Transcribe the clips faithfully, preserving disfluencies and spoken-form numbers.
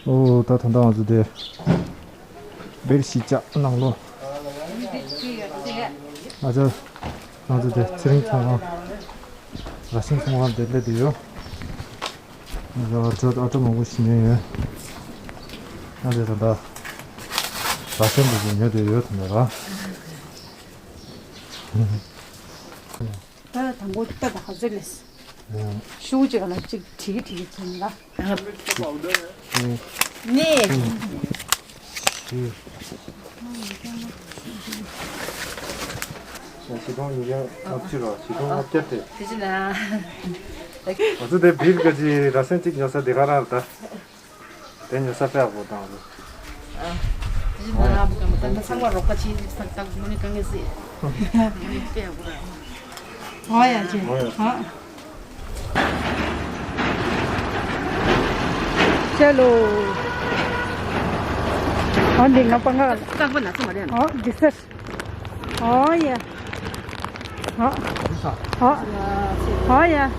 ཨོ་ད་ད་ལྟ་ང་ཚོ་དེ་བེར་གཞིས་ཆགས་ནང་ལོགས། ང་ཚོ་ང་ཚོ་དེ་ཚེ་རིང་ཚོང་ཁང་། ར་ཤན་ཚོང་ཁང་དེ་སླེབས་བསྡད་ཡོད། ང་ཚོ་ཨ་ཊ་ཨ་ཊ་མང་པོ་ཞིག་ཉོས་ཡོད། ང་ཚོ་ད་ལྟ་ར་ཤན་དེ་ཚོ་ཉོས་བསྡད་ཡོད་ད་ལྟ་ར། ད་དང་པོ་ལྟ་དང་ཧ་ཟེར་ལས། ཤུགས་ཅིག་ལ་ཅིག་བྲིས་བྲིས་ཚུན་ལ། ནས། བཞི་སྟོང་ཉིས་བརྒྱ་ལྔ་བཅུ་ར། བཞི་སྟོང་ལྔ་བརྒྱ་སྟེ། དེ་ཅི་ན། ང་ཚོ་དེ་བིར་ག་ཅི་ར་སེན་གཅིག་ཉོ་ས་དེ་ག་རང་རེད་ད། དེ་ཉོ་ས་དཔེ་ཡག་པོ་དང་། ཨ། དེ་བཞིན་ང་རང་བུ་ག་མ་ད་ལྟ་ཚང་མ་རོགས་པ་བྱེད་ཅིག་ཚགས་ཚགས་མོ་ནི་དཀའ་ངལ་སྲིད། དེ་ནི་དཔེ་ཡག་པོ་ར། ཨོ་ཡ་ཅེ། ཨོ་ཡ། ཨ། ཅ་ལོ། ཨོ་འདི་ང་པང་ག། རྐང་པ་ན་ཚོད་མ་རེད། ཨོ་འདི་སར། ཨོ་ཡ། ཨོ། ཨོ། ཨོ་ཡ།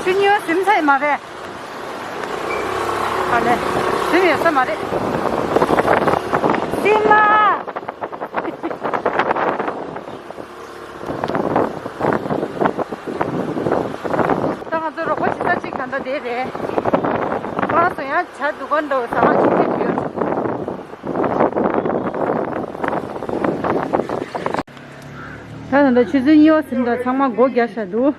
ཆུ་ཉུལ་བ་ཟིན་ཚར་ཡོད་མ་རེད། ཨ་ལེ། ཟིན་ཡོད་ས་མ་རེད། ཟིན་མ། ད་ང་ཚོ་རོགས་པ་བྱེད་ས་གཅིག་ད་ལྟ་དེ་རེད། ཁོ་རང་ཚོ་ཡང་ཇ་འདུག་ག་འདྲ་བོ་ཟ་ཁང་ཆུང་ཆུང་ཞིག་ཡོད། ད་ད་ལྟ་ཆུ་ཚོད་གཉིས་པ་ཟིན་འདུག་ཚང་མ་སྒོ་རྒྱག་བཞག་འདུག་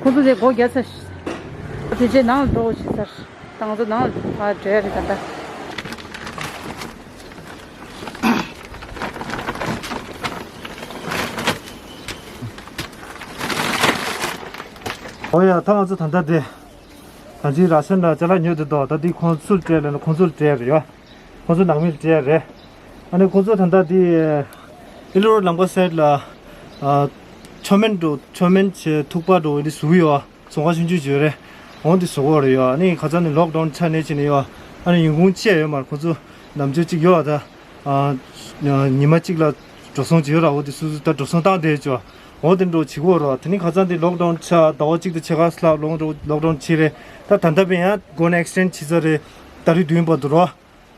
ཁོ་ཚོ་དེ་སྒོ་རྒྱག་ཚར། དེ་རྗེས་ནང་ལ་འགྲོ་བྱེད་ཚར། ད་ང་ཚོ་ནང་ལ་ཕར་འགྲོ་ཡ་རེད་ད་ལྟ། ཨོ་ཡ་ད་ང་ཚོ་ད་ལྟ་དེ། ད་ཅི་ར་ཤན་ལ་ཅ་ལག་ཉོས་དེ་དོ་ད་འདི་ཁོང་ཚོར་སྤྲད་ལ་ཁོང་ཚོར་སྤྲད་རེད་ཡ། ཁོང་ཚོ་ནང་མིར་སྤྲད་རེད། ཨ་ནི་ཁོང་ཚོ་ད་ལྟ་འདི་ཨི་ལོ་རོ་ལམ་ཁ་སེད་ལ་ཨ་མཆོད་མེ་འགྲོ་མཆོད་མེ་བྱེད་ཐུག་པ་འགྲོ་འདི་བཟོ་གི་ཡོད། ཚོང་ཁང་ཆུང་ཆུང་བྱོས་རེད། འོང་འདི་བཟོ་གི་རེད་ཡོད། ཨ་ནི་ཁ་སང་ནི་ལོག་ཌའུན་ཆགས་ནས་ཕྱིན་ནས་ཡོད། ཨ་ནི་ཡོང་ཁུངས་ཅི་ཡང་ཡོད་མ་རེད། ཁོང་ཚོ་ནམ་རྒྱུན་གཅིག་ཡོད་ད། ཨ་ཉི་མ་གཅིག་ལ་འགྲོ་སོང་ཅིག་ཡོད་ར། འོ་འདི་སུ་སུ་ད་འགྲོ་སོང་བཏང་བསྡད་ཡོད་ཅོ། འོ་འདི་འགྲོ་བྱེད་གི་རེད། དེ་ནི་ཁ་སང་འདི་ལོག་ཌའུན་ཆགས་ཟླ་བ་གཅིག་དང་ཕྱེད་ཀ་ལྷག་ལོག་ཌའུན་ལོག་ཌའུན་བྱས་རེད། ད་ད་ལྟ་བས་ཡང་སྒོ་ནས་ཨེག་སི་ཊེན་ཌི་བྱས་ཚར་རེད། ཏ་རིག་བདུན་བར་དུ་རོ། ཨ་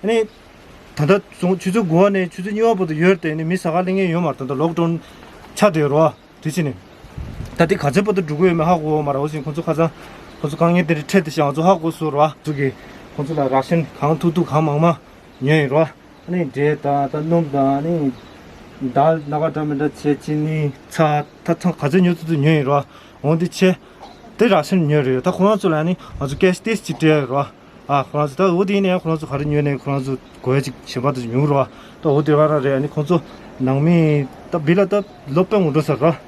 ནི། ད་ལྟ་ཚོང་ཆུ་ཚོད་དགུ་པ་ནས་ཆུ་ཚོད་གཉིས་པ་བར་དུ་ཡོད་དེ་ནི་མི་ཟ་ག་སླེབས་མཁན་ཡོད་མ་རེད། ད་ལྟ་ལོག་ཌའུན་ཆགས་བསྡད་ཡོད་རེད་བ། དེ་ཕྱིན་ནས། ད་ལྟ་ག་ཚོད་བར་དུ་འགྲོ་གི་ཡོད་མེད་ཧ་གོ་མ་རེད། འོ་ཞིག་ཁོང་ཚོ་ཁ་སང་ཁོང་ཚོ་དཀའ་ངལ་དེ་འདྲ་འཕྲད་དེ་ཞག་ང་ཚོ་ཧ་གོ་སོང་རེད་བ། ཚོ་གིས་ཁོང་ཚོ་ལ་ར་ཤན་གང་ཐུབ་ཐུབ་གང་མང་མང་ཉོས་ཡོད་རེད་བ། ཨ་ནི་འབྲས་དང་ད་སྣུམ་དང་ཨ་ནི་དཱལ་སྣ་ཁ་འདྲ་མི་འདྲ་བྱས་ཅི་ནི་ཚྭ་ད་ཚང་ག་ཚོད་ཉོ་ཐུབ་ཐུབ་ཉོས་ཡོད་རེད་བ། འོ་འདི་བྱས། དེ་ར་ཤན་ཉོས་རེད། ད་ཁོ་རང་ཚོ་ལ་ཨ་ནི་ང་ཚོ་ཀེ་ཤི་ཏོག་ཙམ་སྤྲད་ཡོད་རེད་བ། ཨ་ཁོ་རང་ཚོ་ད་འོ་དེ་ཡིན་ནའི་ཁོ་རང་ཚོ་ག་རེ་ཉོས་ནའི་ཁོ་རང་ཚོ་དགོས་ཡ་ཅིག་གཞན་པ་དེ་ཉོས་རེད་བ། ད་འོ་དེ་རང་རང་རེད། ཨ་ནི་ཁོང་ཚོ་ནང་མི་ད་བི་ལ་ད་ལོ་དཔོན་ངོ་འགྲོ་ས་རེད།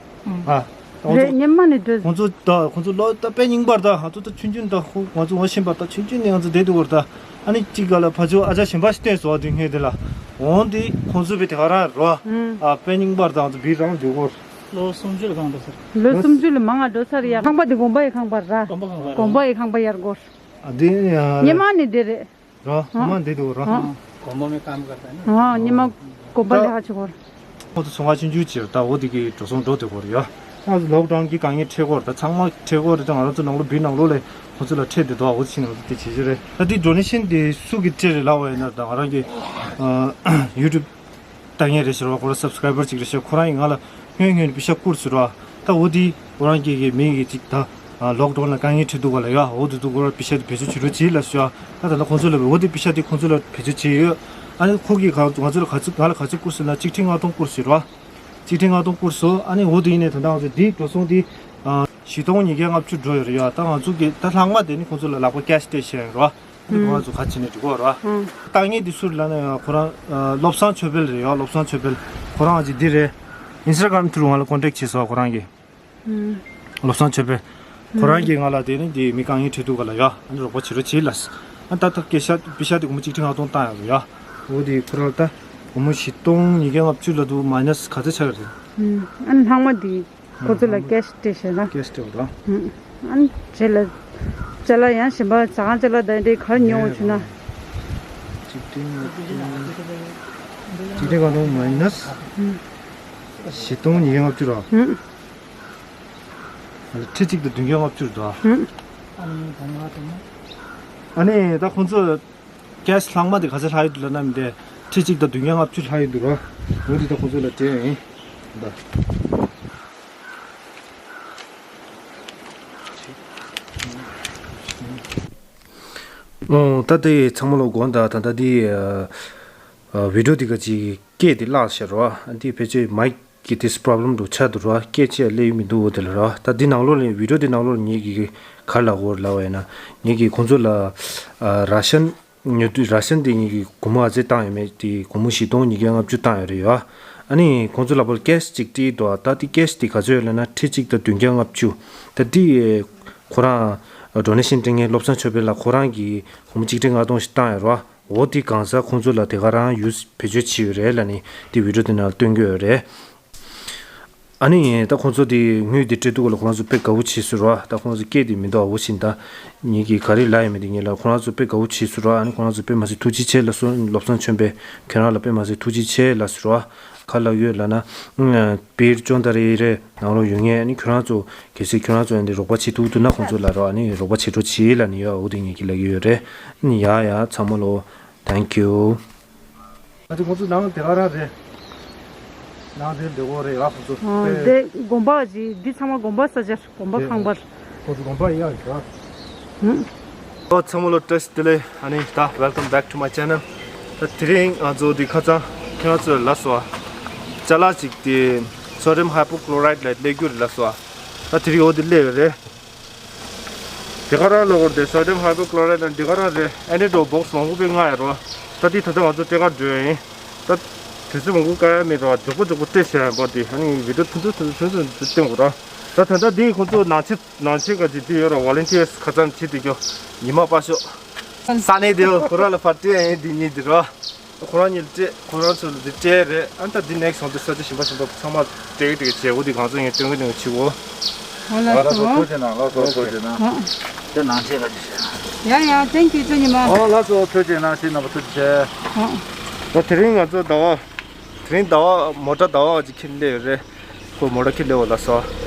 ཨ་ད་ཁོང་རེད་ཚོ་ཉི་མ་ནས་འགྲོ། ཁོང་ཚོ་ད་ཁོང་ཚོ་ལོ་ད་དཔེ་རྙིང་པ་རེད། ད་ང་ཚོ་ད་ཆུང་ཆུང་ད་ཁོ་ང་ཚོ་ངོ་ཤེས་པ་ད་ཆུང་ཆུང་ནས་ང་ཚོ་བསྡད་འདུག་གོ་རེད། ད་ཨ་ནི་གཅིག་ག་ལ་ཕ་ཆོས་ཨ་ཅག་གཞན་པ་ཞིག་བསྟན་སོང་བ་དེ་སྔོན་དེ་ལ། འོང་དེ་ཁོང་ཚོ་བི་དེ་ག་རང་རེད། ཨ་དཔེ་རྙིང་པ་རེད། ད་ང་ཚོ་བི་རང་འགྲོ་གོ་རེད། ལོ་སུམ་ཅུ་ལ་གང་འགྲོ་ས་རེད། ལོ་སུམ་ཅུ་ལ་མང་ང་འགྲོ་ས་རེད་ཡ། ཁང་པ་འདི་དགོན་པ་ཡི་ཁང་པ་ར། དགོན་པ་ཁང་པ་ར། དགོན་པ་ཡི་ཁང་པ་ཡར་སྐོར། ཨ་འདི་ཡ། ཉི་མ་ནི་འདི་རེད། ར་ཉི་མ་འདི་འདུག་ར། ཨ། དགོན་པ་མི་ཀམ་ཀར་ད་ན། ཨ་ཉི་མ་དགོན་པ་ལས་ཧ་ཆེ་སྐོར། ཁོ་ཚོ་ཚོང་ཁང་ཆུང་ཆུང་ཅིག་ད་འོ་འདི་གི་འགྲོ་སོང་འགྲོ་འདུག་གོ་ར་ཡ། ང་ཚོ་ལོག་ཌའུན་གི་དཀའ་ངལ་འཕྲད་གོ་ར། ད་ཚང་མ་འཕྲད་གོ་ར། ད་ང་རང་ཚོ་ནང་ལོགས་བི་ནང་ལོགས་ལས་ཁོ་ཚོ་ལ་འཕྲད་འདུག་འོ་ཕྱིན་ང་ཚོ་དེ་བྱེད་ཀྱི་རེད། ད་འདི་ཌོ་ནེ་ཤན་འདི་སུ་གི་སྤྲད་རེད་ལབ་པ་ཡིན་ན་ད་ང་རང་གི་ཡུ་ཊུབ་ལྟ་མཁན་རེད་ཟེར་བ། ཁོ་རང་སབ་སི་ཀ་རའི་བར་ཅིག་རེད་ཟེར། ཁོ་རང་གིས་ང་ལ་སྔོན་སྔོན་པེ་ཤ་བསྐུར་ཟེར་བ། ད་འོ་དེ་ཁོ་རང་གི་གི་མི་གི་ཅིག་ད་ལོག་ཌའུན་ལ་དཀའ་ངལ་འཕྲད་འདུག་ག་ལ་ཡ། འོ་དེ་འདུག་གོ་ར། པེ་ཤ་དེ་བེད་སྤྱོད་བྱེད་རོགས་བྱེད་ལ་ཟེར་བ། ད་ད་ལྟ་ཁོང་ཚོ་ལ་འོ་དེ་པེ་ཤ་དེ་ཁོང་ཚོ་ལ་བེད་སྤྱོད་བྱེད་ཡོད། ཨ་ནི་ཁོ་གིས་ག་ང་ཚོ་ལ་ག་ཚོད་ང་ལ་ག་ཚོད་བསྐུར་ཟེར་ན་གཅིག་ཁྲི་ལྔ་སྟོང་བསྐུར་ཟེར་བ། གཅིག་ཁྲི་ལྔ་སྟོང་བསྐུར་སོང་། ཨ་ནི་འོ་དེ་ཡིན་ནའི་ད་ལྟ་ང་ཚོ་དེ་འགྲོ་སོང་དེ་བཞི་སྟོང་ཉིས་བརྒྱ་ལྔ་བཅུ་འགྲོ་ཡོད་རེད་ཡ། ད་ང་ཚོ་གི་ད་ལྷག་མ་དེ་ནི་ཁོང་ཚོ་ལ་ལག་པ་ཀེ་ཤི་སྤྲད་བཞག་ཡོད་རེད་བ། ཁོ་ང་ཚོ་ག་བྱས་ནས་འགྲོ་གི་རེད། ལྟ་ངན་འདི་སུ་རེད་ལབ་ན་ཡང་ཁོ་རང་བློ་བཟང་ཆོས་འཕེལ་རེད་ཡ། བློ་བཟང་ཆོས་འཕེལ་ཁོ་རང་ཅིག་འདི་རེད། ཨིན་སི་ཊ་གྷ་རམ་ཐུ་རུ་ང་ལ་ཀོན་ཊེག་བྱས་སོང་ཁོ་རང་གིས། བློ་བཟང་ཆོས་འཕེལ་ཁོ་རང་གིས་ང་ལ་དེ་ནི་འདི་མི་དཀའ་ངལ་འཕྲད་འདུག་ག་ལ་ཡ། ཨ་ནི་རོགས་པ་བྱེད་རོགས་བྱེད་ལ། ཨ་ད་ད་སྐད་ཆ་པེ་ཤ་དེ་སྒོར་མོ་གཅིག་ཁྲི་ལྔ་སྟོང་བཏང་ཡོད་རེད་ཡ། འོ་དེ་ཁོ་རང་ད་སྒོར་མོ་བཞི་སྟོང་ཉིས་བརྒྱ་ལྔ་བཅུ་ལ་དུ་མའི་ནས་ག་ཚོད་ཆགས་ཡོད་རེད། ཨ་ནི་ལྷག་མ་དེ། ཁོ་ཚོ་ལ་ཀེ་ཤི་སྤྲད་བཞག་ན། ཀེ་ཤི་སྤྲད་པ་དང་། ཨ་ནི་རྗེས་ལ་ཅ་ལག་ཡང་གཞན་པ་ཟ་ཁང་ཅ་ལག་དང་དེ་ག་རེ་ཉོ་འོང་བྱུང་ན། གཅིག་སྟོང་ལྔ་བཅུ། གཅིག་སྟོང་ལྔ་སྟོང་མའི་ནས་བཞི་སྟོང་ཉིས་བརྒྱ་ལྔ་བཅུ་ར། ཁྲི་གཅིག་དང་བདུན་བརྒྱ་ལྔ་བཅུ་རེད་དོ། ཨ་ནི་ད་ཁོང་ཚོ་ཀེ་སི་ལྷག་མ་དེ་ག་ཚོད་ལྷག་ཡོད་འདུག་ལབ་ན་མི་འདྲ། ཁྲི་གཅིག་དང་བདུན་བརྒྱ་ལྔ་བཅུ་ལྷག་ཡོད་འདུག་ར། འོ་དེ་ད་ཁོང་ཚོ་ལ་སྤྲད་ཡིན་ད། ཨོ་ད་དེ་ཚང་མ་ལོ་དགོངས་དག་ད་ད་དེ་ཨ་ཨ་བི་ཌི་ཡོ་དེ་ག་ཅིག་སྐད་དེ་བརླག་ཤག་རོ། ཨ་འདི་ཕལ་ཆེར་མའིག་གི་དེ་པོ་རོ་བི་ལེམ་འདུག་ཆགས་འདུག་རོ། སྐད་ཆ་སླེབས་ཡོད་མི་འདུག་འོ་དེ་ལ་རོ། ད་འདི་ནང་ལོགས་ལ་བི་ཌི་ཡོ་འདི་ནང་ལོགས་ལ་ངེད་ཀྱིས་ག་རེ་ལབ་དགོས་རེད་ལབ་པ་ཡིན་ན། ངེད་ཀྱིས་ཁོང་ཚོ་ལ་ཨ་ར་ཤན་ཉོ་དུས་ར་ཤན་དེ་ངེད་ཀྱིས་སྒོར་མོ་ག་ཚོད་བཏང་ཡོད་མེད་དེ་སྒོར་མོ་བཞི་སྟོང་ཉིས་བརྒྱ་ལྔ་བཅུ་བཏང་ཡོད་རེད་ཡོ། ཨ་ནི་ཁོང་ཚོ་ལ་ཕར་ཀེ་སི་ཅིག་སྤྲད་འདུག་ད་དེ་ཀེ་སི་དེ་ག་ཚོད་ཡོད་ལབ་ན་ཁྲི་གཅིག་དང་བདུན་བརྒྱ་ལྔ་བཅུ། ད་དེ་ཁོ་རང་ཌོ་ནེ་ཤན་སྤྲད་མཁན་བློ་བཟང་ཆོས་འཕེལ་ལགས་ཁོ་རང་གིས་སྒོར་མོ་གཅིག་ཁྲི་ལྔ་སྟོང་ཞིག་བཏང་ཡོད་རེད་བ། འོ་དེ་གང་ཟག་ཁོང་ཚོ་ལ་དེ་ག་རང་ཡུལ་བེད་སྤྱོད་བྱས་ཡོད་རེད་ལབ་ནས་དེ་བི་ཌི་ཡོ་དེ་ནང་ལ་སྟོན་གྱི་ཡོད་རེད། ཨ་ནི་ད་ཁོང་ཚོ་དེ་དངུལ་དེ་སྤྲད་དུས་སྐབས་ལ་ཁོ་རང་ཚོ་དཔེ་དགའ་བོ་བྱས་སོང་ར། ད་ཁོང་ཚོ་སྐད་དེ་མི་འདུག་ཨ། འོ་བཞིན་ད་ངེད་ཀྱིས་ག་རེ་ལབ་ཡོད་མེད་དེ་ངེད་ལ་ཁོ་རང་ཚོ་དཔེ་དགའ་བོ་བྱས་སོང་ར། ཨ་ནི་ཁོ་རང་ཚོ་དཔེ་མ་སྲིད་ཐུགས་རྗེ་ཆེ་ལབ་སོང་། བློ་བཟང་ཆོས་འཕེལ་ཁྱོད་རང་ལ་དཔེ་མ་སྲིད་ཐུགས་རྗེ་ཆེ་ལབ་སོང་ར། ག་ལབ་ཡོད་ལབ་ན། པིར་ཅོན་ཏ་རེ་རེ་ནང་ལོགས་ཡོད་མཁན་ཨ་ནི་ཁྱོད་རང་ཚོ་གལ་སྲིད་ཁྱོད་རང་ཚོ་ཨ་ནི་རོགས་པ་བྱེད་ཐུབ་ཐུབ་ན་ཁོང་ཚོ་ལ་རོགས་ཨ་ནི་རོགས་པ་བྱེད་རོགས་བྱེད་ལབ་ནི་ཡོད། འོ་དེ་ངེད་ཀྱིས་ལབ་ཀྱི་ཡོད་རེད། ཡ་ཡ་ཚང་མ་ལོ། Thank you། ཨ་ཅེ་ཁོང་ཚོ་ནང་དེ་ག་རང་རེད། ནང་དེ་འདི་གོ་རེད་ཡ་ཁོང་ཚོ། ཨ་དེ་དགོན་པ་ཅིག་འདི་ཚང་མ་དགོན་པ་ས་ཆ་དགོན་པ་ཁང་པ། ཁོང་ཚོ་དགོན་པ་ཡ་ཡ། ཨོ་ཚང་མ་ལོ་བཀྲ་ཤིས་བདེ་ལེགས། ཨ་ནི་ད་welcome back to my channel། ད་དེ་རིང་ང་ཚོ་འདི་ཁ་སང་ཁྱེད་རང་ཚོ་ལབ་སོང་ཨ། ཅ་ལག་ཅིག་དེ་sodium hypochlorite ལ་སླེབས་རྒྱུ་རེད་ལབ་སོང་ཨ། ད་དེ་རིང་འོ་དེ་སླེབས་ཡོད་རེད། དེ་ག་རང་ལ་གོ་དེ་sodium hypochlorite ལ་འདི་ག་རང་རེད། ཨ་ནི་འགྲོ་བོག་སི་མང་པོ་པའི་ལྔ་ཡ་རོ། ད་དེ་ད་ལྟ་ང་ཚོ་སྤྲད་ག་འགྲོ་ཡིན། ད་དུས་ཚོད་མང་པོ་བཀག་ཡ་མེད་རོ། མགྱོགས་པོ་མགྱོགས་པོ་སྤྲད་བྱས་ཡ་པ་དེ་ཨ་ནི་བི་ཌི་ཡོ་ཐུང་ཐུང་ཐུང་ཐུང་ཐུང་བསྟན་དགོས་ར། ད་ད་ལྟ་འདི་ཁོང་ཚོ་ནང་ཆེ་ནང་ཆེ་ག་ཅིག་དེ་ཡོད་ར། volunteers ཁ་ཚང་ཆེ་དེ་ཀྱོ་ཉི་མ་པ་ཤོ། ས་གནས་དེ་ཁོ་ར་ལ་ཕར་སྤྲད་ཡིན་དེ་ཉིད་དེ་རོ། ཁོ་རང་ཉིད་སྤྲད་ཁོ་རང་ཚོ་འདི་སྤྲད་རེད། ཨ་ད་འདི་next ང་ཚོ་ས་ཆ་གཞན་པ་གཞན་པ་ཚང་མ་སྤྲད་གི་སྤྲད་གི་བྱས་འོ་དེ་གང་ཚོ་ངས་སྟོན་གི་སྟོན་གི་བྱེད་འོ། ཨོ་ལགས་སོ། ཐུགས་རྗེ་གནང་། ལགས་སོ་ཐུགས་རྗེ་གནང་། ཨོ། དེ་ནང་ཆེ་ག་ཅིག་བྱས། ཡ་ཡ་thank you ཅོ་ཉི་མ། ཨོ་ལགས་སོ་ཐུགས་རྗེ་གནང་། ཁྱེད་རྣམ་པ་ཐུགས་རྗེ་ཆེ། ཨོ། ད་དེ་རིང་ང་ཚོ་ཟླ་བ། དེ་རིང་ཟླ་བ་མོ་ཊ་ཟླ་བ་ཅིག་ཁྱེར་སླེབས་ཡོད་རེད། ཁོ་མོ་ཊ་ཁྱེར་སླེབས་འོ་ལ་སོ།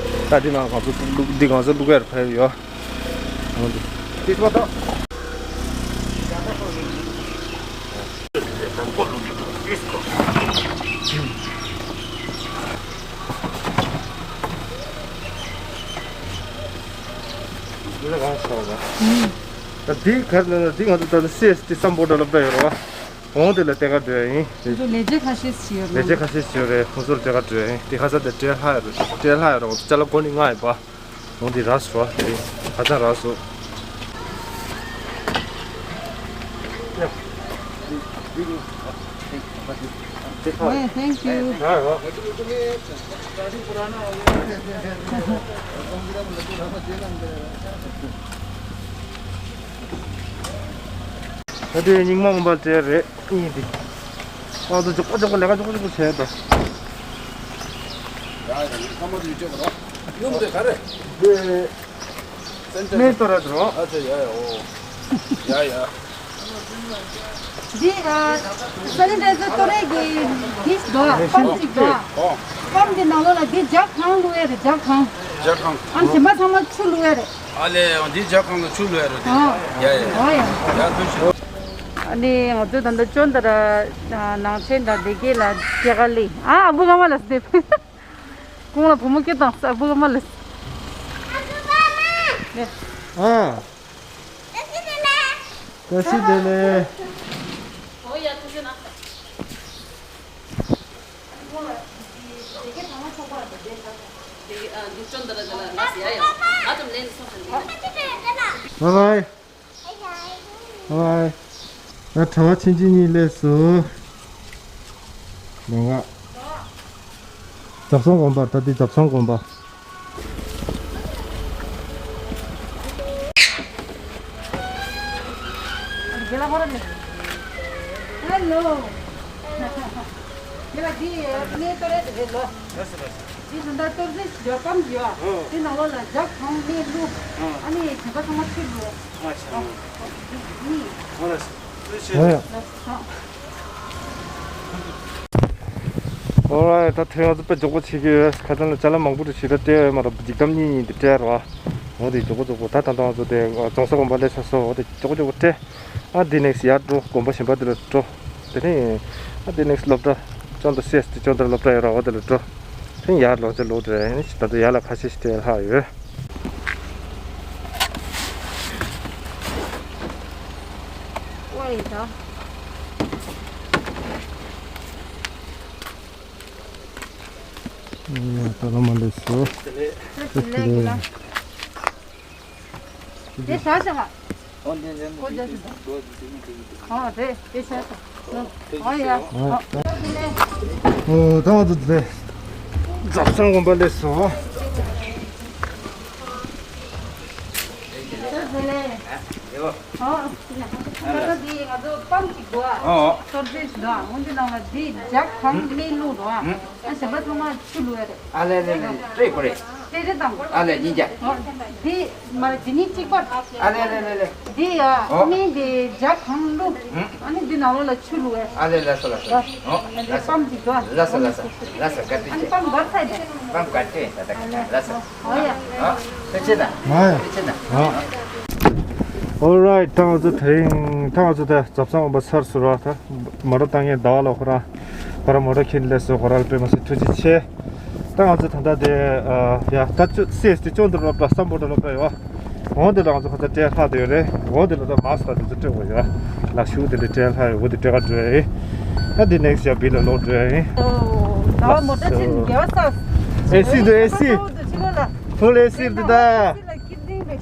ད་འདི་ནང་ང་ཚོ་བླུག་འདི་ང་ཚོ་བླུག་ཡར་ཕེབས་ཡོད། འོ་འདི། ཏིས་པ་ད། འདི་ལ་གང་ཤོག་ལ། ད་འདི་གར་ལ་འདི་ང་ཚོ་ད་ལྟ་སི་ཨེས་ཏི་སམ་བྷོ་ཊ་ལབ་ད་ཡོད་རེད་བ། འོང་དེ་ལ་ལྟེ་ཁ་འགྲོ་ཡིན། ཁོང་ཚོ་ལས་བྱེད་ཁ་ཤས་ཤིག་ཡོད་ལས་བྱེད་ཁ་ཤས་ཤིག་ཡོད་རེད། ཁོང་ཚོར་ལྟེ་ཁ་འགྲོ་ཡིན། དེ་ཁ་ས་དེ་སྤྲེལ་ལྷ་ཡོད་རེད། སྤྲེལ་ལྷ་ཡོད་རེད། ཅ་ལག་གོ་ནི་ང་ཡིན་པ། འོང་དེ་རག་སོ་དེ་ཁ་ཚ་རག་སོ། Thank you. ད་དེ་རྙིང་མ་མོ་བལ་ཏེ་རེད་ཡིན་དེ། ཨ་ད་འཇོག་པ་འཇོག་པ་ལས་ཀ་འཇོག་པ་འཇོག་པ་བྱས་ད། ཡ་ཡ་ཡ་ཁ་མ་དུ་ཡོད་ཅོག་རོ། ཡོང་དེ་ག་རེ། དེ་སྨན་གཏོར་ར་འགྲོ། ཨ་ཙི་ཡ་ཡ་འོ། ཡ་ཡ། འདི་ཨ་སེ་ནི་ཊའི་ཛར་གཏོར་རེས་ཀྱི་འདི་འདུག་ཨ། པམ་ཅིག་འདུག་ཨ། པམ་འདི་ནང་ལོགས་ལ་འདི་ཇག་གང་བླུགས་ཡ་རེད། ཇག་གང་། ཇག་གང་། ཨ་ནི་གཞན་པ་ཚང་མ་ཆུ་བླུགས་ཡ་རེད། ཨ་ལས་ཡང་འདི་ཇག་གང་ལ་ཆུ་བླུགས་ཡ་རེད། ཨ། ཡ་ཡ་ཨོ་ཡ། ཡ་ཐུགས་རྗེ་ཆེ། ཨ་ནི་ང་ཚོས་ད་ལྟ་ཅོན་ཏ་ར་ནང་ཆེན་དང་སྡེ་དགེ་ལ་སྐྱེ་ག་ལི་ཨ་ཨ་བུ་ག་མ་ལ་སྡེ་ཁོང་ལ་བུ་མོ་སྐྱེ་དང་ཨ་བུ་ག་མ་ལ། ཨ། བཀྲ་ཤིས་བདེ་ལེགས། ཨོ་ཡ་ཐུགས་རྗེ་གནང་། ཁོང་ལ་སྡེ་དགེ་ཚང་མ་ཆོག་པ་རེད། སྡེ་དགེ་ཨ་འདི་ཅོན་ཏ་ར་དེ་ལ་ལགས་ཡ་ཡ། ང་ཙམ་ལན་སོང་ཟིན་དེ། བའི་བའི། ཨ་ཡ། ད་གྲྭ་བ་ཆུང་ཆུང་གཉིས་སླེབས་སོང་། ལོ་ངག་ཛབ་སང་དགོན་པ། ད་འདི་ཛབ་སང་དགོན་པ། ཧེ་ལོ། དེ་ལ་འདི་གནས་གཏོར་རེད་དེ་རེད་ལོ། ལགས་སོ་ལགས་སོ། འདི་ད་ལྟ་གཏོར་རྫས་ཇག་པམ་ཡོད། ཨོ། དེ་ནང་ལོགས་ལ་ཇག་གང་གནས་བླུགས། ཨོ། ཨ་ནི་གཞན་པ་ཚང་མ་ཆུ་བླུགས། ཨ་ཤ། ཨོ། འདི་གཉིས། ཨོ་ལགས་སོ། ཐུགས་རྗེ་ཆེ། ཨོ་ཡ། ལགས་སོ། ཨོ་རའི། ད་ཐེངས་ང་ཚོ་དཔེ་མགྱོགས་པོ་བྱེད་ཀྱི་ཡོད། ཁ་སང་ལ་ཅ་ལག་མང་པོ་རེ་ཞིག་ད་སྤྲད་ཡོད་མ་རེད། འཇིགས་གཏམ་གཉིས་གཉིས་འདི་སྤྲད་རོགས། འོ་དེ་མགྱོགས་པོ་མགྱོགས་པོ། ད་ད་ལྟ་ང་ཚོ་དེ་རྫོང་ས་དགོན་པ་སླེབས་ཚར་སོང་། འོ་དེ་མགྱོགས་པོ་མགྱོགས་པོ་སྤྲད། ཨ་འདི་ནེག་སི་ཡར་འགྲོ། དགོན་པ་གཞན་པ་དེ་ལ་འགྲོ། དེ་ནས་ཨ་འདི་ནེག་སི་སློབ་གྲྭ་ཅོན་ཏ་སི་ཨེས་ཊི་ཅོན་ཏ་སློབ་གྲྭ་ཡོད་ར། འོ་དེ་ལ་འགྲོ། དེ་ནས་ཡར་ལོག་ཅི་ལོག་འགྲོ་ཡ་ཡིན། ད་ལྟ་ཡར་ལ་ཁ་ཤས་ཤིག་སྤྲད་ལྷག་ཡོད། ཀོ་ཡི་ད། ད་ལོ་མ་ལེགས་སོ། ད་ལེ་ལེ་གི་ལ། དེ་ཤ་ཤ་ཧ། ཀོ་ཇ་སི་ད། ཨ་རེད། དེ་ཤ་ཤ། ཨ་ཡ། ཨོ་ད་ང་ཚོ་དེ་རྫོང་སར་དགོན་པ་སླེབས་སོང་། ཨ་ད་འདི་ང་ཚོ་པམ་གཅིག་འདུག་ཨ། ཨོ། སོར་ཌི་འདུག་ཨ། འོན་ཏེ་ནང་ལ་འདི་ཇག་གང་མེད་བླུགས་འདུག་ཨ། ཨ་གཞན་པ་ཚང་མ་ཆུ་བླུགས་ཡ་རེད། ཨ་ལེ་ལེ་ལེ། སྤྲད་དགོས་རེད། སྤྲད་རེད་དང་། ཨ་ལེ་ཡིན་ཀྱང་། ཨོ། འདི་མ་རེད། འདི་ནི་གཅིག་པ། ཨ་ལེ་ལེ་ལེ་ལེ། འདི་ཡ། ཨོ། མི་འདི་ཇག་གང་བླུགས། ཨ་ནི་འདི་ནང་ལོགས་ལ་ཆུ་བླུགས་ཡ། ཨ་ལེ་ལགས་སོ་ལགས་སོ། ཨོ། ཨ་ནི་འདི་པམ་གཅིག་འདུག་ཨ། ལགས་སོ་ལགས་སོ། ལགས་སོ་བཀའ་དྲིན་ཆེ། ཨ་ནི་པམ་འབར་ཚར་ནས། པམ་བཀའ་དྲིན་ད་ལྟ་ཨ་ལེ། ལགས་སོ། ཨོ་ཡ། ཨ། ཐུགས་རྗེ་གནང་། ཨ། ཐུགས་རྗེ་གནང་། ཨ། Alright། ད་ང་ཚོ་དེ་རིང་ད་ང་ཚོ་ད་རྫོང་སར་དགོན་པ་ཚར་སོང་ར། ད་མོ་ཊ་བཏང་མཁན་ཟླ་བ་ལགས་ཁོ་རང་ཁོ་རང་མོ་ཊ་ཁྱེར་སླེབས་སོང་། ཁོ་རང་ལ་དཔེ་མ་སྲིད་ཐུགས་རྗེ་ཆེ། ད་ང་ཚོ་ད་ལྟ་དེ་ཡ་ད་ཅོ་སི་ཨེས་ཊི་ཅོན་ཏ་སློབ་གྲྭ་སམ་བྷོ་ཊ་སློབ་གྲྭ་ཡོད། འོ་དེ་ལ་ང་ཚོ་ཁ་ཚ་སྤྲད་ལྷག་དེ་ཡོད་རེད། འོ་དེ་ལ་ད་མཱ་སི་ཀ་དེ་ཚོ་སྤྲད་དགོས་ཡོད། ལག་ཤུབས་དེ་འདྲ་སྤྲད་ལྷག་ཡོད། འོ་དེ་སྤྲད་ག་འགྲོ་ཡ་ཡིན། ད་དེ་ནེག་སི་ཡར་བིར་ལ་ལོག་འགྲོ་ཡ་ཡིན། ཨོ། ད་མོ་ཊ་ཅིག་རྒྱལ་བ་ས། ཨེ་སི་འདུག་ཨེ་སི། ཕུལ་ཨེ་སི་འདུག་ད། ཨེ་སི་ལ་སྐྱིད་ལྡིང་རེད།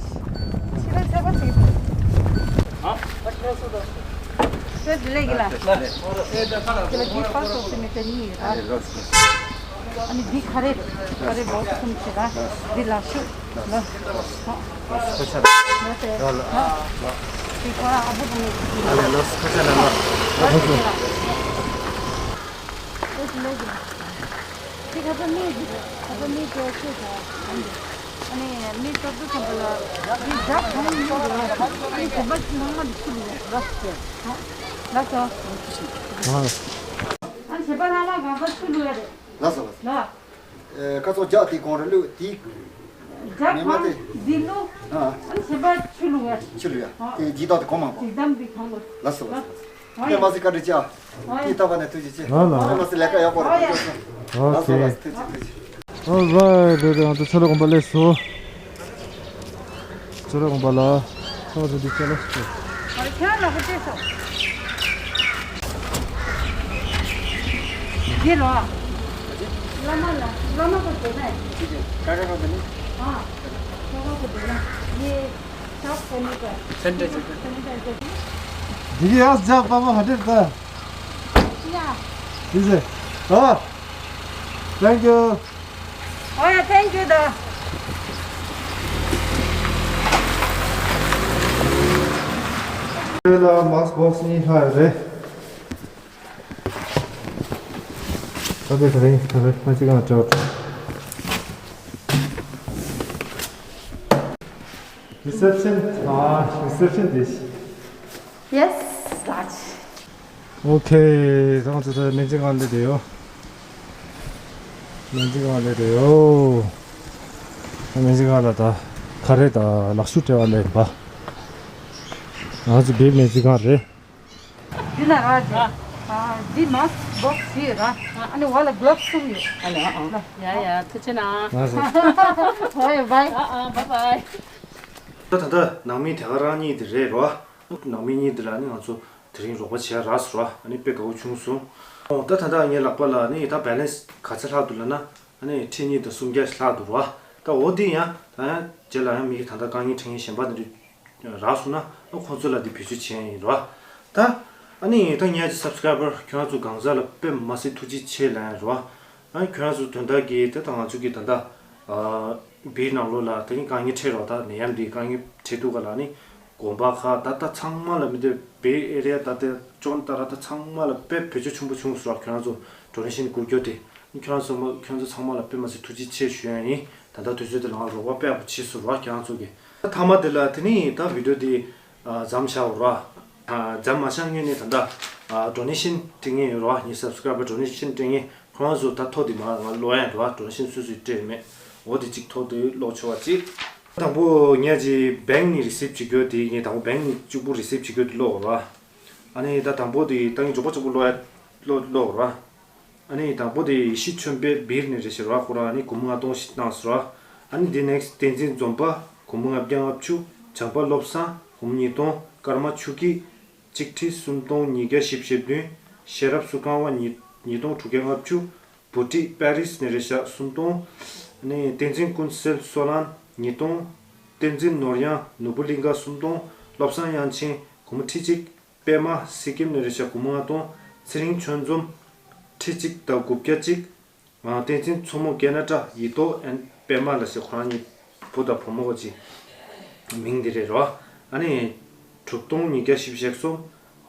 ཕྱི་ལ་ཚ་པོ་ཅིག་ཨ། ཁྱོད་དེ་ལས་ཀྱི་ལ། དེ་ལ་འདི་པ་སོགས་སེ་མི་དེ་གཉིས་ཡོད་ཨ། ཨ་ནི་འདི་ཁ་རས་རེད། ཁ་རས་བོགས་གསུམ་བྱེད་ཨ། འདི་ལག་ཤུབས་ལ། ཨ། ལག་ཤུབས་ཁ་ཆ་ལ། ལ་དེ། ཨ། འདི་ཁོ་རང་ཨ་བུ་དང་ནི། ཨ་ལེ་ལག་ཤུབས་ཁ་ཆ་ལ་ལ། ཨ་ལེ་ལག་ཤུབས། འདི་ཁ་ཚ་མི་འདི་རེད། ཁ་ཚ་མི་དེ་ཁྱོད་ཚོ་ཨ་ནི། ཨ་ནི་མི་སྟོབས་དུ་ཚང་པ་ལ་འདི་ཇག་གང་ཡིན་རེད། ཨ་ནི་བྱེད་པ་ཚང་མ་འདི་ཆུ་ལུག་རེད། ལགས་སོ། ལགས་སོ། ཨ་ནི་བྱེད་པ་ཚང་མ་གང་ས་ཆུ་ལུག་ཡ་རེད། ལགས་སོ་ལགས་སོ། ལགས། ཨེ་ཁ་ཚོ་ཇག་དེ་གང་རེད་ལུག་དེ། ཇག་མེད་མ་གང་དེ། འདི་ལུག་ཨ། ཨ་ནི་བྱེད་པ་ཆུ་ལུག་ཡ། ཆུ་ལུག་ཡ། ཨ། དེ་ཇི་ལྟར་དེ་གང་མང་པོ། ཇི་ལྟར་འདི་གང་ལུག་ལགས་སོ་ལགས་སོ། ཨ་ཡ། དེ་མ་ཟིག་བཀའ་དྲིན་ཆེ། ཨ་ཡ། དེ་ལྟ་བ་ནས་ཐུགས་རྗེ་ཆེ། ཨ་ལ། དེ་མ་ཟིག་ལས་ཀ་ཡག་པོ་རེད། ཨ་ཡ། ཐུགས་རྗེ་ཆེ། ཨོ་ཁེ། ལགས་སོ་ལགས་སོ། ཐུགས་རྗེ་ཆེ། ཐུགས་རྗེ་ཆེ། ཨོ་རའིཊ། དེ་དེ་ང་ཚོ་ཆོས་ལ་དགོན་པ་སླེབས་སོང་། ཆོས་ལ་དགོན་པ་ལ། ཆོས་ལ་དགོན་པ་ལ། འདི་རོ། བླ་མ་ལ་བླ་མ་ག་དེ་ནས། ཨ། བླ་མ་ག་དེ་ནས། ཡེ། སེན་ཊར་ཅིག་འདི་གི་ཡག་ཇག་པ་མ་ཧ་ཏེར་ད། ཡ། This is it. ཨ། Thank you. ཨོ་ཡ། Thank you ད། དེ་ལ་མཱ་སི་ཀི་བོག་སི་གཉིས་ལྷག་ཡོད་རེད། ད་དེ་དེ་རིང་ད་རེས་ཁོང་གཅིག་གང་སྤྲད། Reception. ཨ། Reception dish. Yes, large. ཨོ་ཁེ། ད་ང་ཚོ་ད་སྨན་རྩིས་ཁང་སླེབས་བསྡད་ཡོད། སྨན་རྩིས་ཁང་སླེབས་བསྡད་ཡོད། སྨན་རྩིས་ཁང་ལ་ད་ཁ་རས་དང་ལག་ཤུབས་སྤྲད་པ་སླེབས་པ། ང་ཚོ་བིར་སྨན་རྩིས་ཁང་རེད། འདི་ན་ར་ཇེ། ཨ། འདི་མཱ་སི་ཀི་བོག་སི་ཡོད་ར། ཨ་ནི་འོག་ལ་གྷི་ལོབ་སི་གསུམ་ཡོད། ཨ་ལ། ཨ་ཨ། ཡ་ཡ། ཐུགས་རྗེ་གནང་། ང་ཚོ། ཨོ་ཡ། བྷའི། ཨ་ཨ། བྷའི་བྷའི། ད་ད་ལྟ་ནང་མི་དེ་ག་རང་གཉིས་དེ་རེད་རོ། ནང་མི་གཉིས་དེ་ལ་ཨ་ནི་ང་ཚོ་དེ་རིང་རོགས་པ་བྱས་རག་སོང་ར། ཨ་ནི་དཔེ་དགའ་བོ་བྱུང་སོང་། ཨོ་ད་ད་ལྟ་ངའི་ལག་པ་ལ་ཨ་ནི་ད་བེ་ལེན་སི་ག་ཚད་ལྷག་འདུག་ལབ་ན། ཨ་ནི་ཁྲི་གཉིས་དང་སུམ་བརྒྱ་ཞིག་ལྷག་འདུག་ར། ད་འོ་འདི་ཡང་ད་ཡང་རྗེས་ལ་ཡང་མི་གི་ད་ལྟ་དཀའ་ངལ་འཕྲད་མཁན་གཞན་པ་དེ་འདྲ་རག་སོང་ན། ཨ། ཁོང་ཚོ་ལ་འདི་བེད་སྤྱོད་བྱེད་ཡ་ཡིན་ར། ད་ཨ་ནི་ད་ངའི་སབ་སི་ཀ་རའི་བར་ཁྱོད་རང་ཚོ་གང་ཟག་ལ་དཔེ་མ་སྲིད་ཐུགས་རྗེ་ཆེ་ལབ་ཡ་ར། ཨ། ཁྱོད་རང་ཚོ་དོན་དག་གིས་ད་ལྟ་ང་ཚོ་གི་ད་ལྟ་ཨ་བིར་ནང་ལོགས་ལ་ད་ནི་དཀའ་ངལ་འཕྲད་རོགས། ད་ནད་ཡམས་འདི་དཀའ་ངལ་འཕྲད་འདུག་ག་ལ། ཨ་ནི་དགོན་པ་ཁག་ད་ལྟ་ཚང་མ་ལ་མི་འདི་བིར་ཨེ་རི་ཡ་ད་ལྟ་ཅོན་ཏ་ར་ད་ཚང་མ་ལ་དཔེ་བེད་སྤྱོད་ཆེན་པོ་བྱུང་སོང་ར། ཁྱོད་རང་ཚོ་ཌོ་ནེ་ཤན་བསྐུར་རྒྱུ་དེ། ཁྱོད་རང་ཚོ་མ། ཁྱོད་ཚོ་ཚང་མ་ལ་དཔེ་མ་སྲིད་ཐུགས་རྗེ་ཆེ་ཞུ་ཡ་ཡིན། ད་ལྟ་དུས་ཚོད་དེ་ལ་ང་རོགས་པ་དཔེ་ཡག་པོ་བྱས་སོང་ར་ཁྱོད་རང་ཚོ་གིས། ད་མཐའ་མ་དེ་ལ་དེ་ནི་ད་བི་ཌི་ཡོ་དེ་ཨ་མཚམས་བཞག་ར། ཨ་མཚམས་མ་བཞག་སྔོན་ནས་ད་ལྟ་ཨ་ཌོ་ནེ་ཤན་སྤྲད་མཁན་ཡོད་ར། ངའི་སབ་སི་ཀ་རའི་བར་ཌོ་ནེ་ཤན་སྤྲད་མཁན་ ཁོ་རང་ཚོ་ད་ཐོ་དེ་མ་ང་ཀློག་ཡ་འགྲོ་བ་འགྲོ་ཤེས་སུ་སུས་སྤྲད་མེད། འོ་དེ་གཅིག་ཐོ་དེ་ཀློག་ཆོག་པ་གཅིག་དང་པོ་ངས་ཀྱི་བེང་ནས་རི་སིབ་བྱེད་རྒྱུ་དེ་ངས་དང་པོ་བེང་ནས་གཅིག་པུ་རི་སིབ་བྱེད་རྒྱུ་དེ་ཀློག་ར། ཨ་ནི་ད་དང་པོ་དེ་ད་ངས་མགྱོགས་པོ་མགྱོགས་པོ་ཀློག་ཡ་ཀློག་ཀློག་ར། ཨ་ནི་དང་པོ་དེ་ཡེ་ཤེས་ཆོས་འཕེལ་སྦིར་ནས་རེད་ཤག་ར། ཁོ་རང་ཨ་ནི་སྒོར་མོ་ལྔ་སྟོང་ཞིག་བཏང་ཟེར་ར། ཨ་ནི་དེ་ནེགསི་བསྟན་འཛིན་འཛོམས་པ་སྒོར་མོ་ལྔ་བརྒྱ་ལྔ་བཅུ། བྱམས་པ་བློ་བཟང་སྒོར་མོ་ཉིས་སྟོང་། ཀརྨ་ཆོས་སྐྱིད། གཅིག་ཁྲི་སུམ་སྟོང་ཉིས་བརྒྱ་བཞི་བཅུ་ཞེ་བདུན། ཤེས་རབ་སུ་ཁང་བ་ཉིས་ཉིས་སྟོང་དྲུག་བརྒྱ་ལྔ་བཅུ། བུ་ཁྲིད་པེ་རིས་ནས་རེད་ཤག་སུམ་སྟོང་། ཨ་ནི་བསྟན་འཛིན་ཀུན་གསལ་སོ་ལན་ཉིས་སྟོང་། བསྟན་འཛིན་ནོར་གཡང་ནོར་བུ་གླིང་ག་སུམ་སྟོང་། བློ་བཟང་དབྱངས་ཅན་སྒོར་མོ་ཁྲི་གཅིག་པད་མ་སི་ཀིམ་ནས་རེད་ཤག་སྒོར་མོ་ལྔ་སྟོང་། ཚེ་རིང་ཆོས་འཛོམས་ཁྲི་གཅིག་དང་དགུ་བརྒྱ་གཅིག་ཨ། བསྟན་འཛིན་མཚོ་མོ་ཁེ་ན་ཌ་ཡེ་ཏོ་ཨེན་པད་མ་ལ་ཞེས་ཁོ་རང་གཉིས་བུ་དང་བུ་མོ་གཅིག་མིང་འདི་རེད་རོ། ཨ་ནི་དྲུག་སྟོང་ཉིས་བརྒྱ་བཞི་བཅུ་ཞེ་གསུམ།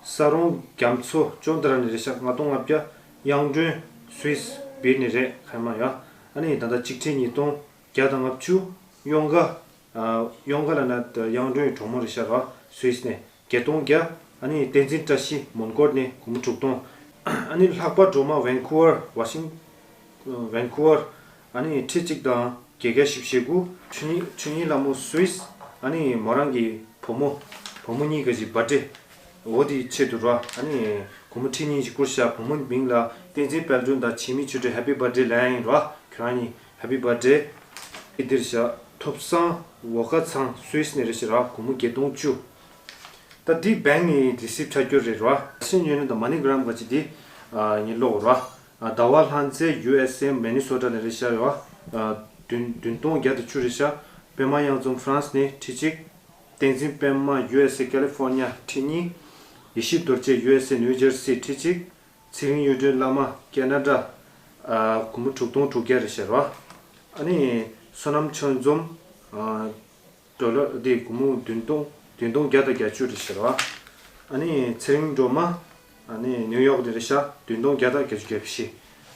ས་རོང་རྒྱ་མཚོ་ཅོན་ཏ་ར་ནས་རེད་ཤག་ལྔ་སྟོང་ལྔ་བརྒྱ། གཡང་སྒྲོན་སུད་སི་སྦིར་ནས་རེད་ཁ་མ་ཡ། ཨ་ནི་ད་ལྟ་གཅིག་ཁྲི་ཉིས་སྟོང་བརྒྱ་དང་ལྔ་བཅུ། གཡོན་ཁ། ཨ། གཡོན་ཁ་ལ་ན་གཡང་སྒྲོན་གྲོགས་མོ་རེད་ཤག་ར་སུད་སི་ནས། བརྒྱད་སྟོང་བརྒྱ། ཨ་ནི་བསྟན་འཛིན་བཀྲ་ཤིས་མོན་གྷོ་ནས་སྒོར་མོ་དྲུག་སྟོང་། ཨ་ནི་ལྷག་པ་སྒྲོལ་མ་ཝན་ཁུ་ཝར་ཝ་ཤིང་། ཝན་ཁུ་ཝར། ཨ་ནི་ཁྲི་གཅིག་དང་བརྒྱད་བརྒྱ་བཞི་བཅུ་ཞེ་དགུ། ཆོས་ཉིད་ཆོས་ཉིད་ལྷ་མོ་སུད་སི། ཨ་ནི་མོ་རང་གི་བུ་མོ་བུ་མོ་གཉིས་ཀ་ཞིག་བར་ཐི་ཌེ། འོ་དེའི་ཆེད་དུ་ར། ཨ་ནི་སྒོར་མོ་ཁྲི་གཉིས་ཤིག་བསྐུར་ཤག་བུ་མོ་མིང་ལ་བསྟན་འཛིན་དཔལ་སྒྲོན་དང་འཆི་མེད་ཆོས་སྒྲོན་ཧེ་པི་བར་ཐི་ཌེ་ལབ་ཡ་ཡིན་ར། ཁྱོད་རང་གཉིས་ཧེ་པི་བར་ཐི་ཌེ། ཨི་འདིར་ཤག་ཐོབ་བཟང་ཝོ་ཀ་ཚང་སུད་སི་ནས་རེད་ཤག་ར། སྒོར་མོ་བརྒྱད་སྟོང་བཅུ། ད་འདི་བེང་ནས་རི་སིབ་ཆགས་རྒྱུ་རེད་ར། ཤིན་ཡོན་ནི་དང་མ་ནི་གྷ་རམ་ག་ཅི་འདི་ཨ་ངས་ཀློག་ར། ཨ། ཟླ་བ་ལྷ་མཛེས་ཡུ་ཨེས་ཨེ་མི་ནི་སོ་ཊ་ནས་རེད་ཤག་ཡོ། ཨ། བདུན་བདུན་སྟོང་བརྒྱ་དང་བཅུ་རེད་ཤག་པད་མ་གཡང་འཛོམས་ཧྥ་རན་སི་ནས་ཁྲི་གཅིག་བསྟན་འཛིན་པད་མ་ཡུ་ཨེས་ཨེ་ཀ་ལི་ཧྥོར་ནི་ཡ་ཁྲི་གཉིས། ཡེ་ཤེས་རྡོ་རྗེ་ཡུ་ཨེས་ཨེ་ནིའུ་ཇར་སི་ཁྲི་གཅིག་བྱེད་རིང་གཡུ་སྒྲོན་བླ་མ་ཁེ་ན་ཌ། ཨ། སྒོར་མོ་དྲུག་སྟོང་དྲུག་བརྒྱ་རེད་ཤག་ར། ཨ་ནི་བསོད་ནམས་ཆོས་འཛོམས། ཨ། ཌོ་ལར་འདི་སྒོར་མོ་བདུན་སྟོང་བདུན་སྟོང་བརྒྱ་དང་བརྒྱད་ཅུ་རེད་ཤག་ར། ཨ་ནི་ཚེ་རིང་སྒྲོལ་མ། ཨ་ནི་ནིའུ་ཡོག་ནས་རེད་ཤག་བདུན་སྟོང་བརྒྱ་དང་བརྒྱད་ཅུ་གྱ་བཞི།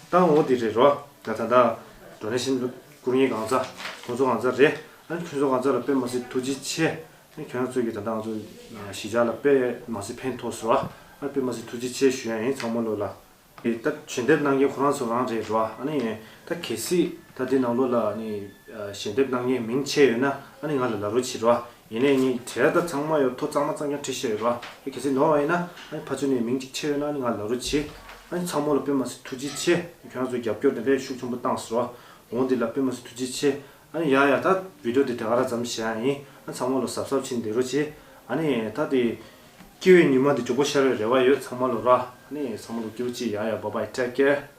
ད་འོ་འདི་རེད་ར། ད་ད་ད་ཌོ་ནེ་ཤན་བསྐུར་མཁན་གང་ཚ་ཁོང་ཚོ་གང་ཚ་རེད། ཨ་ནི་ཁྱོད་ཚོ་གང་ཚ་ལ་དཔེ་མ་སྲིད་ཐུགས་རྗེ་ཆེ། ཨ་ནི་ཁྱོད་རང་ཚོ་གིས་ད་ལྟ་ང་ཚོ་གཞིས་ཆགས་ལ་དཔེ་མ་སྲིད་ཕན་ཐོགས་སོང་ར། ཨ་ནི་དཔེ་མ་སྲིད་ཐུགས་རྗེ་ཆེ་ཞུ་ཡ་ཡིན་ཚང་མ་ལོ་ལ། ད་ཞལ་འདེབས་གནང་མཁན་ཁོ་རང་ཚོ་རང་རེད་ར། ཨ་ནི་ད་གལ་སྲིད་ད་འདི་ནང་ལོགས་ལ་ཨ་ནི་ཞལ་འདེབས་གནང་མཁན་མིང་ཆད་ཡོད་ན་ཨ་ནི་ང་ལ་ལབ་རོགས་བྱེད་ར། ཡིན་ནའི་ངས་བྲིས་ད་ཚང་མ་ཡོད་ཐོ་གཙང་མ་གཙང་རྐྱང་བྲིས་བཞག་ཡོད་ར། ཨ་གལ་སྲིད་ནོར་བ་ཡིན་ན་ཨ་ནི་ཕར་ཚུར་ནས་མིང་གཅིག་ཆད་ཡོད་ན་ཨ་ནི་ང་ལ་ལབ་རོགས་བྱེད། ཨ་ནི་ཚང་མ་ལ་དཔེ་མ་སྲིད་ཐུགས་རྗེ་ཆེ། ཁྱོད་རང་ཚོ་རྒྱབ་སྐྱོར་དེ་འདྲའི་ཤུགས་ཆེན་པོ་བཏང་སོང་ར། འོང་འདི་ལ་དཔེ་མ་སྲིད་ཐུགས་རྗེ་ཆེ། ཨ་ནི་ཡ་ཡ་ད་བི་ཌིའོ་འདི་དེ་ག་ར་ཙམ་བཞག་ཡིན། ཨ་ཚང་མ་ལ་གཟབ་གཟབ་བྱེད་བསྡད་རོགས་བྱེད། ཨ་ནི་ད་དེ་སྐྱིད་པའི་ཉི་མ་འདི་མགྱོགས་པོ་ཤར་བའི་རེ་བ་ཡོད་ཚང་མ་ལ་ར། ཨ་ནི་ཚང་མ་ལ་སྐྱིད་པོ་བྱེད། ཡ་ཡ། Bye bye, take care.